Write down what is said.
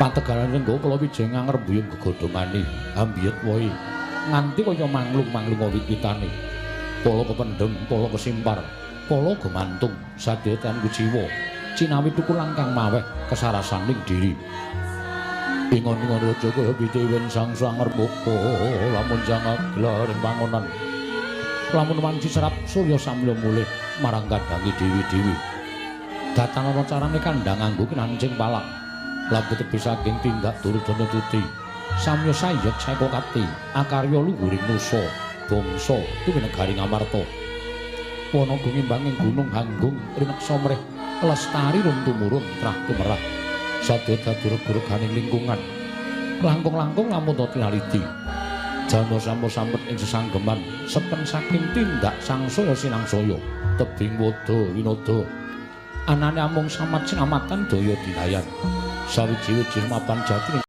Pategalan rengga kala wijaya ngangrembuyung gegodhongane ambiyet wohe nganti kaya manglung-manglung wit-witane. Pala kependhem, pala kesimpar, pala gemantung sadaya tan kuciwa cinawi tukul langkang maweh kesarasaning diri. Ingon-ingon raja kaya pitiwen sangsa angrembuka lamun jangaglar ing pangonan. Lamun wanci serap surya samya mulih marang kandhange dewi-dewi. Datan ana carane kandhang nganggo kinancing palak. Labu tebi saking tindak Duryudana tuti. Samya sayek saeka kapti akarya luhuring nusa bangsa tuwi negari Ngamarta. Wana gumimbanging gunung hanggung rineksa mrih lestari run tumurun trah tumerah. Sadaya dadi reg-reganing lingkungan. Langkung-langkung lamun ta tinaliti. Jana sampun sampet ing sesanggeman sepen saking tindak sangsaya sinangsaya tebing wada winada. Anane amung samat sinamatan daya dinayan. Sawiji-wiji mapan jati.